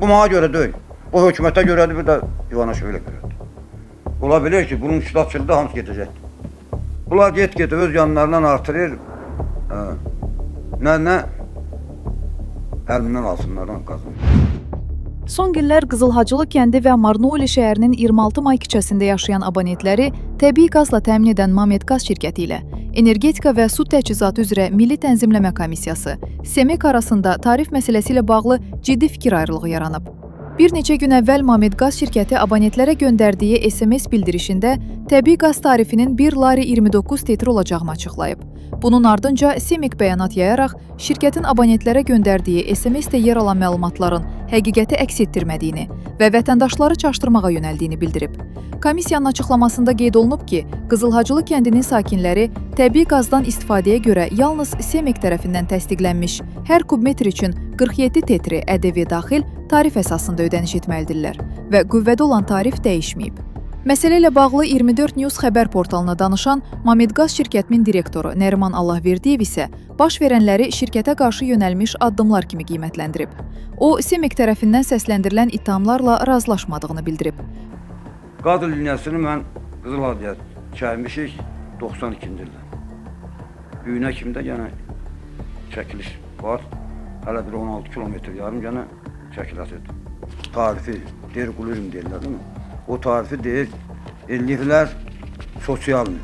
Bu mənə görə deyil. Bu hökumətə görədir, bir də İvanaşvilə görədir. Ola bilər ki, bunun üstü açıldı, hamısı gedəcəkdir. Bunlar get-gedə öz yanlarından artırır. Hə. Nə əlimdən alsınlar lan qazını. Son günlər Qızılhacılı kəndi və Marnoli şəhərinin 26 May küçəsində yaşayan abonentləri təbii qazla təmin edən Mamedqaz şirkəti ilə Energetika və Su Təchizatı üzrə Milli Tənzimləmə Komissiyası SEMEK arasında tarif məsələsi ilə bağlı ciddi fikir ayrılığı yaranıb. Bir neçə gün əvvəl Mamedqaz şirkəti abonentlərə göndərdiyi SMS bildirişində təbii qaz tarifinin 1 lari 29 tetr olacağını açıqlayıb. Bunun ardınca SEMEK bəyanat yayaraq şirkətin abonentlərə göndərdiyi SMS-də yer alan məlumatların həqiqəti əks etdirmədiyini və vətəndaşları çaşdırmağa yönəldiyini bildirib. Komissiyanın açıqlamasında qeyd olunub ki, Qızılhacılı kəndinin sakinləri təbii qazdan istifadəyə görə yalnız SEMEK tərəfindən təsdiqlənmiş hər kubmetr üçün 47 tetri ƏDV daxil tarif əsasında ödəniş etməlidirlər və qüvvədə olan tarif dəyişməyib. Məsələ ilə bağlı 24 News xəbər portalına danışan Mamedqaz şirkətinin direktoru Nəriman Allahverdiyev isə baş verənləri şirkətə qarşı yönəlmiş addımlar kimi qiymətləndirib. O, SEMEK tərəfindən səsləndirilən ittihamlarla razılaşmadığını bildirib. Qaz liniyasını mən Qızılhadıya çəkmişik 92-ci ildə. Bu günə kimi də yenə çəkiliş var. Hələ bir 16 kilometr yarım yenə çəkiləsidir. Tarifi deyir qulurum deyirlər, değil mi? O tarifi deyir eləyiblər sosialını.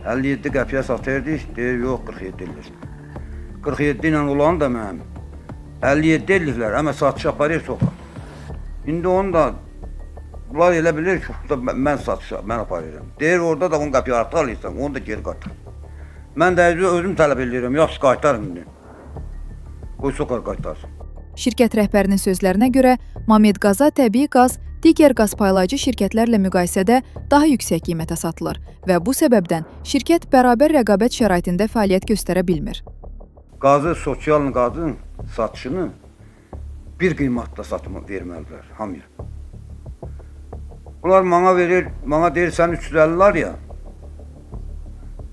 57 qəpiyə satırdıq, deyir yox 47 eləyir. 47 ilə olanı da mənim 57 eləyiblər, amma satış aparır soxa. İndi onu da bunlar elə bilir ki, orada mən satışa, mən aparıram. Deyir orada da 10 qəpiyə artıq alırsan, onu da geri qaytar. Mən də özüm tələb eləyirəm, yaxşı qaytarın indi. Qoy Sokar qaytarsın. Şirkət rəhbərinin sözlərinə görə Mamedqaza təbii qaz digər qaz paylayıcı şirkətlərlə müqayisədə daha yüksək qiymətə satılır və bu səbəbdən şirkət bərabər rəqabət şəraitində fəaliyyət göstərə bilmir. Qazı, sosial qazın satışını bir qiymətlə satma verməlidirlər hamıya. Bunlar mənə verir, mənə deyir sən 350 lar ya.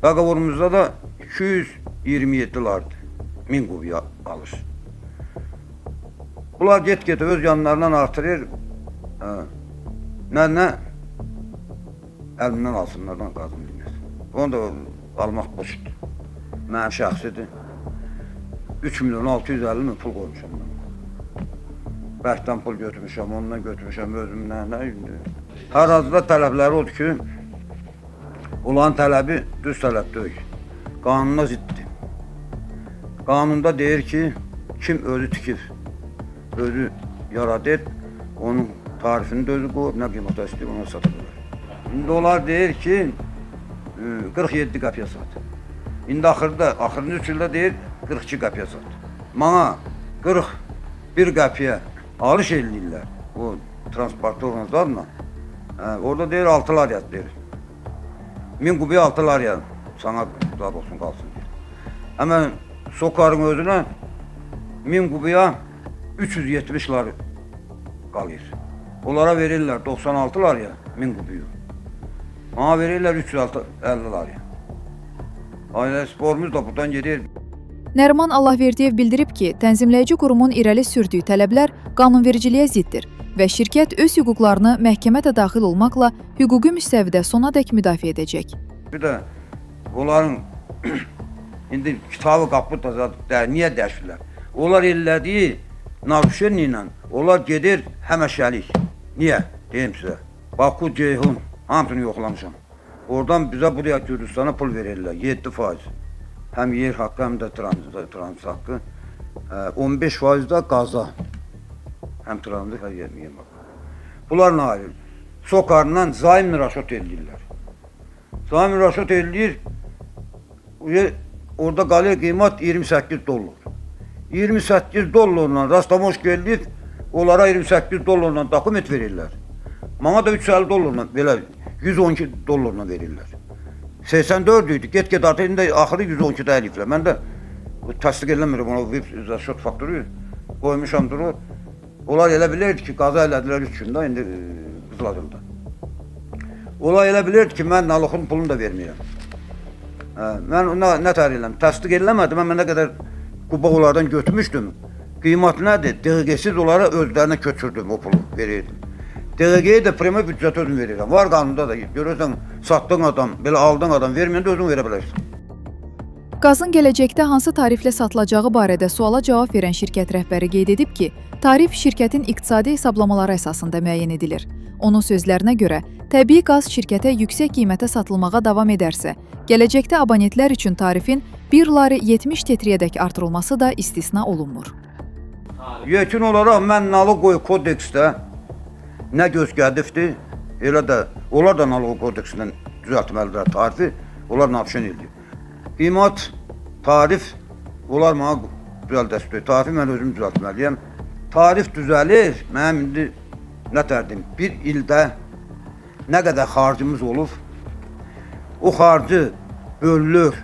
Daqavorumuzda da 227 lardır. 1000 kubiya alır. Bunlar get-gedə öz yanlarından artırır. Hə. Nə əlimdən alsınlar lan qazın liniyası. Onu da almaq boşdur. Mənim şəxsidir. 3 milyon 650 min pul qoymuşam mən. Bərkdən pul götürmüşəm, ondan götürmüşəm özümdən. Nə indi? Hər hazırda tələbləri odur ki, onların tələbi düz tələb deyil. Qanuna ziddir. Qanunda deyir ki, kim özü tikib, özü yaradır, onun tarifini də özü qoyur, nə qiymətə istəyir, ona sata bilər. İndi onlar deyir ki, 47 qəpiyə sat. İndi axırda, axırıncı 3 ildə deyir 42 qəpiyə sat. Mənə 41 qəpiyə alış eləyirlər o transportorla zadla. Hə, orada deyir 6 lar yaz deyir. 1000 kubiya 6 lar yaz sana zad olsun qalsın deyir. Amma Sokarın özünə 1000 kubiya 370 lar qalır. Onlara verirlər 96 lar ya 1000 kubiyu. Mənə verirlər 350 lar ya. Ailə sporumuz da buradan gedir. Nəriman Allahverdiyev bildirib ki, tənzimləyici qurumun irəli sürdüyü tələblər qanunvericiliyə ziddir və şirkət öz hüquqlarını məhkəmə də daxil olmaqla hüquqi müstəvidə sonadək müdafiə edəcək. Bir də onların indi kitabı qapı da niyə dəyişirlər? Onlar elədiyi naruşenlə ilə onlar gedir həməşəlik. Niyə? Deyim sizə. Baku, Ceyhun hamısını yoxlamışam. Oradan bizə buraya Gürcüstana pul verirlər 7%. Həm yer haqqı, həm də tranzit haqqı. 15% də qaza. Həm tranzit, həm yer haqqı. Bunlar nə ayrı? Sokarla zaim raşot eləyirlər. Zaim raşot eləyir, orada qalır qiymət 28 dollar. 28 dollarla rastamoşka eləyir, onlara 28 dollarla dokument verirlər. Mənə də 350 dollarla, belə 112 dollarla verirlər. 84 idi, get-get artıq indi axırı 112-də eləyiblər. Mən də təsdiq eləmirəm ona VIP zaşot fakturu qoymuşam durur. Onlar elə bilirdi ki, qaza elədilər 3 gündə, indi Qızılacılda. Onlar elə bilirdi ki, mən naloxun pulunu da verməyəm. Hə, mən nə tər eləm? Təsdiq eləmədim, mən nə qədər kuba onlardan götürmüşdüm. Qiymət nədir? DQG-siz onlara özlərinə köçürdüm o pulu verirdim. DQG-yi də prima büdcətə özüm verirəm. Var qanunda da görürsən satdığın adam, belə aldığın adam verməyəndə özün verə bilərsən. Qazın gələcəkdə hansı tariflə satılacağı barədə suala cavab verən şirkət rəhbəri qeyd edib ki, tarif şirkətin iqtisadi hesablamaları əsasında müəyyən edilir. Onun sözlərinə görə, təbii qaz şirkətə yüksək qiymətə satılmağa davam edərsə, gələcəkdə abonentlər üçün tarifin 1 lari 70 tetriyədək artırılması da istisna olunmur. Yekun olaraq mən naloq kodeksdə nə göz qədifdir, elə də onlar da naloq kodeksindən düzəltməlidirlər tarifi, onlar nabşen eləyir. Qiymət, tarif, onlar mənə düzəldəsi. Tarifi mən özüm düzəltməliyəm. Tarif düzəlir, mənim indi nə tərdim, bir ildə nə qədər xarcımız olub, o xarcı bölünür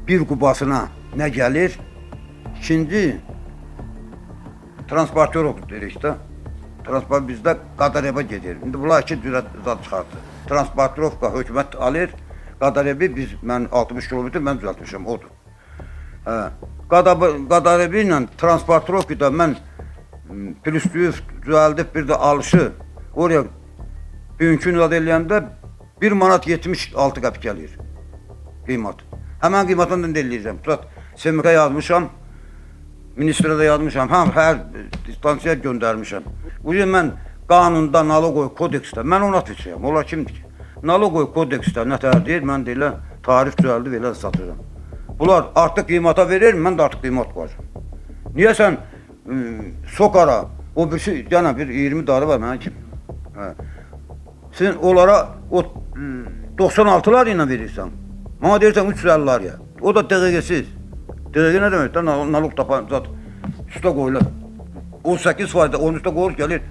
bir qubasına nə gəlir, İkinci, transportyor deyirik də. Transport bizdə Qadareva gedir. İndi bunlar iki cürə zad çıxartdı. Transportrovka hökumət alır, Qadarevi biz, mən 60 kilometr mən düzəltmişəm, odur. Hə. Qadarevi ilə transportrovka da mən pülüstüyü düzəldib bir də alışı oraya bugünkü zad eləyəndə 1 manat 76 qəpik gəlir qiymət. Həmən qiymətlə də eləyəcəm. Tut, SMK yazmışam. Ministrə də yazmışam, həm hər stansiyaya göndərmişəm. Bu gün mən qanunda, naloq kodeksdə, mən ona atacağam. Onlar kimdir ki? Naloq kodeksdə nə tər deyir, mən də elə tarif düzəldib elə satıram. Bunlar artıq qiymata verir, mən də artıq qiymət qoyacağam. Niyə sən Sokara, o birisi, yəni bir 20 darı var mənə kim? Hə. Sən onlara o 96 lar ilə verirsən. Mənə deyirsən 350 lar ya. O da DQG-siz. DQG nə deməkdir? Naloq tapan zat üstə qoyulur. 18%, onun üstə qoyulur gəlir.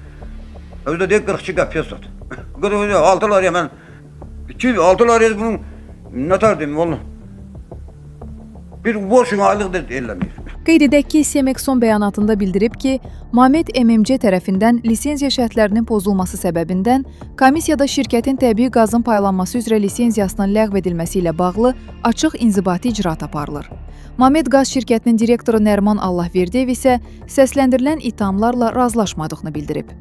Özü də deyir 42 qəpiyə sat. 46 lar ya mən 2 6 lar ya bunun nə tər deyim vallah. Bir boşun aylıq da eləmir. Qeyd edək ki, Semek son bəyanatında bildirib ki, Mamed MMC tərəfindən lisenziya şərtlərinin pozulması səbəbindən komissiyada şirkətin təbii qazın paylanması üzrə lisenziyasının ləğv edilməsi ilə bağlı açıq inzibati icraat aparılır. Mamed Qaz şirkətinin direktoru Nərman Allahverdiyev isə səsləndirilən ittihamlarla razılaşmadığını bildirib.